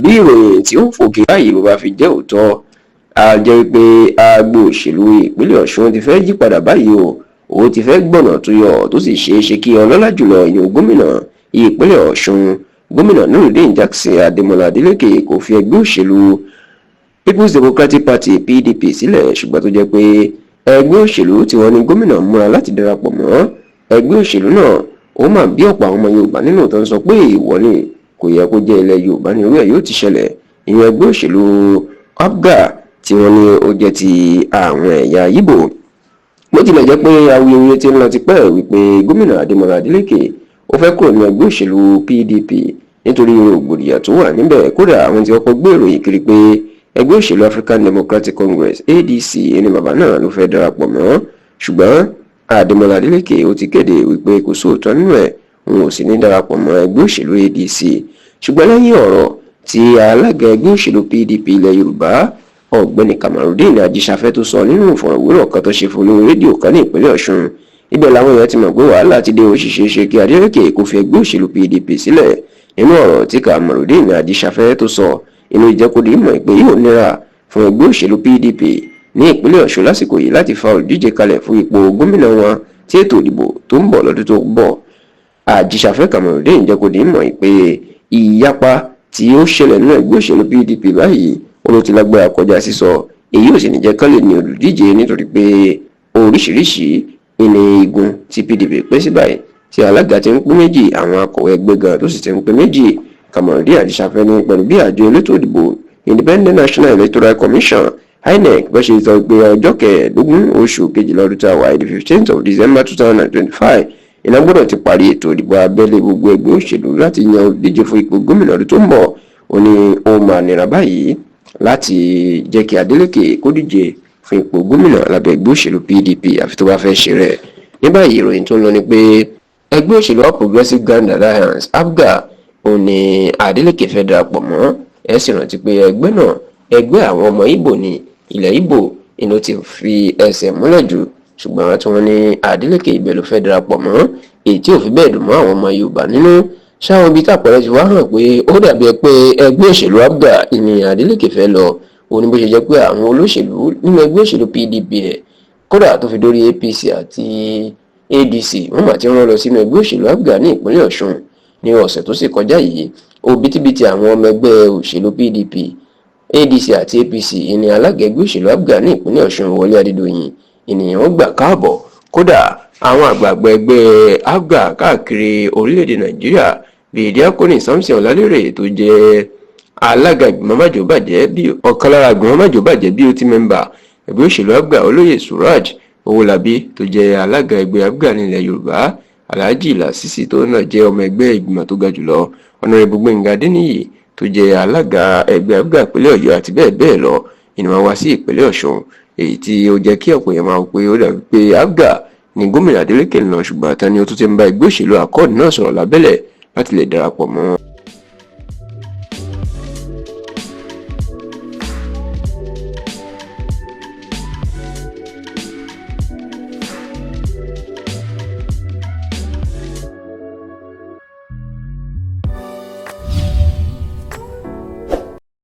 Bí ìròyìn tí ó ń fòkè báyìí bó bá fi jẹ́ òótọ́, a jẹ́ wípé agbo òṣèlú ìpínlẹ̀ Ọ̀ṣun ti fẹ́ yí padà báyìí o. Ó ti fẹ́ gbọ̀nà tó yọ, tó sì ṣeé ṣe kí ọlọ́lá jùlọ ìyẹn gómìnà ìpínlẹ̀ Ọ̀ṣun, Gómìnà Nurudeen Jackson Adémọlá Adélékè, kò fi ẹgbẹ́ òṣèlú People's Democratic Party, PDP, sílẹ̀, ṣùgbọ́n tó jẹ́ pé ẹgbẹ́ òṣèlú tí wọ́n ní gómìnà múra láti darapọ̀ mọ́ ẹgbẹ́ òṣèlú náà, ó mà bí ọ̀pọ̀ àwọn ọmọ Yorùbá nínú, tó ń sọ pé ìwọ ni kò yẹ kó jẹ́ ilẹ̀ Yorùbá ní orí ẹ̀ yóò ti ṣẹlẹ̀, ìyẹn ẹgbẹ́ òṣèlú APGA tí wọ́n ní ó jẹ́ ti àwọn ẹ̀yà Ìgbò. Bó tilẹ̀ jẹ́ pé awuyewuye ti ń lọ tipẹ́ wípé Gómìnà Adémọlá Adélékè ó fẹ́ kúrò ní ẹgbẹ́ òṣèlú PDP nítorí rògbòdìyàn tó wà níbẹ̀. Kódà, àwọn tí wọ́n kọ́ gbé ìròyìn kiri pé ẹgbẹ́ òṣèlú African Democratic Congress, ADC, ẹni bàbá náà ló fẹ́ darapọ̀ mọ́, ṣùgbọ́n Adémọlá Adélékè ó ti kéde wípé kò sóòótọ́ nínú ẹ̀, òun ò sì ní darapọ̀ mọ́ ẹgbẹ́ òṣèlú ADC. Ṣùgbọ́n lẹ́yìn ọ̀rọ̀ tí alága ẹgbẹ́ òṣèlú PDP ilẹ̀ Yorùbá, Ọ̀gbẹ́ni Kamarudeen Ajíṣafẹ́, tó sọ nínú ìfọ̀rọ̀wérọ̀ kan tó ṣe fún olórí rédíò kan ní ìpínlẹ̀ Ọ̀ṣun, ibẹ̀ làwọn èèyàn ti mọ̀ pé wàhálà ti dé. Ó sì ṣeé ṣe kí Adeleke kó fi ẹgbẹ́ òṣèlú PDP sílẹ̀. Nínú ọ̀rọ̀ tí Kamarudeen Ajíṣafẹ́ tó sọ inú ìjẹ́kọ̀dé mọ̀ pé yóò nira fún ẹgbẹ́ òṣèlú PDP ní ìpínlẹ̀ Ọ̀ṣun lásìkò yìí láti fa olùdíje kalẹ̀ fún ipò gómìnà wọn tí ètò ìdìbò tó ń bọ̀ lọ́dún tó ń bọ̀. Àjíṣafẹ́ Kamarudeen jẹ́ kó di mọ̀ pé ìyapa tí ó ṣẹlẹ̀ nínú ẹgbẹ́ òṣèlú PDP báyìí, ó ló ti lágbára kọjá sísọ. Èyí ò sì ní jẹ́ kán lè ní olùdíje, nítorí pé oríṣiríṣi ìní igun tí PDP pín sí báyìí, tí alága ti ń pín méjì, àwọn akọ̀wé ẹgbẹ́ gan tó sì ti ń pín méjì. Kamarudeen Àjíṣafẹ́ ní pẹ̀lú bí àjọ elétò ìdìbò Independent National Electoral Commission, INEC, bó ṣe sọ pé ọjọ́ 15 oṣù kejìlá ọdún tá a wà, the 15th of December 2025, iná gbọ́dọ̀ ti parí ètò ìdìbò abẹ́lé gbogbo ẹgbẹ́ òṣèlú láti yan olùdíje fún ipò gómìnà ọdún tó ń bọ̀. Ó ní ó máa nira báyìí láti jẹ́ kí Adeleke kó díje fún ipò gómìnà lábẹ́ ẹgbẹ́ òṣèlú PDP, àfi tó bá fẹ́ ṣe rẹ̀. Ní báyìí, ìròyìn tó ń lọ ni pé ẹgbẹ́ òṣèlú All Progressives Grand Alliance, APGA, òun ni Adeleke fẹ́ darapọ̀ mọ́. Ẹ sì rántí pé ẹgbẹ́ náà, ẹgbẹ́ àwọn ọmọ Ìgbò ní ilẹ̀ Ìgbò inú ti fi ẹsẹ̀ múlẹ̀ jù, ṣùgbọ́n tí wọ́n ní Adeleke ibẹ̀ ló fẹ́ darapọ̀ mọ́, èyí tí ò fi bẹ́ẹ̀ dùn mọ́ àwọn ọmọ Yorùbá nínú. Ṣáwọn ibi tàpẹ̀rẹ̀ ti wá hàn pé ó dàbí ẹ pé ẹgbẹ́ òṣèlú APGA ìní Adeleke fẹ́ lọ, òun ni bó ṣe jẹ́ pé àwọn olóṣèlú nínú ẹgbẹ́ òṣèlú PDP ẹ̀, kódà tó fi dórí APC àti ADC, wọ́n mà ti rán lọ sínú ẹgbẹ́ òṣèlú APGA ní ìpínlẹ̀ Ọ̀ṣun. Ní ọ̀sẹ̀ tó sì kọjá yìí, òbítíbitì àwọn ọmọ ẹgbẹ́ òṣèlú PDP, ADC àti APC ìní alága ẹgbẹ́ òṣèlú APGA ní ìpínlẹ̀ Ọ̀ṣun, Wọlé Adédọ̀yìn, ènìyàn gbà káàbọ̀. Kódà, àwọn àgbààgbà ẹgbẹ́ APGA káàkiri orílẹ̀-èdè Nàìjíríà bíi Díákónì Samson Ọlálérè, tó jẹ́ alága ìgbìmọ̀ májòbàjẹ́, bí ọ̀kan lára ìgbìmọ̀ májòbàjẹ́ BOT member ẹgbẹ́ òṣèlú APGA, Olóyè Suraj Owólabí, tó jẹ́ alága ẹgbẹ́ APGA nílẹ̀ Yorùbá, Alhaji Lasisi, tó náà jẹ́ ọmọ ẹgbẹ́ ìgbìmọ̀ tó ga jùlọ, Honourable Gbẹ̀ngà Adéníyì, tó jẹ́ alága ẹgbẹ́ APGA ìpínlẹ̀ Ọ̀yọ́, àti bẹ́ẹ̀ bẹ́ẹ̀ lọ, ìní wọn wá sí ìpínlẹ̀ Ọ̀ṣun, èyí tí ó jẹ́ kí ọ̀pọ̀ èèyàn máa wò pé ó dàbí pé APGA ní gómìnà Adeleke ń lọ. Ṣùgbọ́n àtàní ó tún ti ń bá ẹgbẹ́ òṣèlú Accord náà sọ̀rọ̀ lábẹ́lẹ̀ láti lè darapọ̀ mọ́ wọn.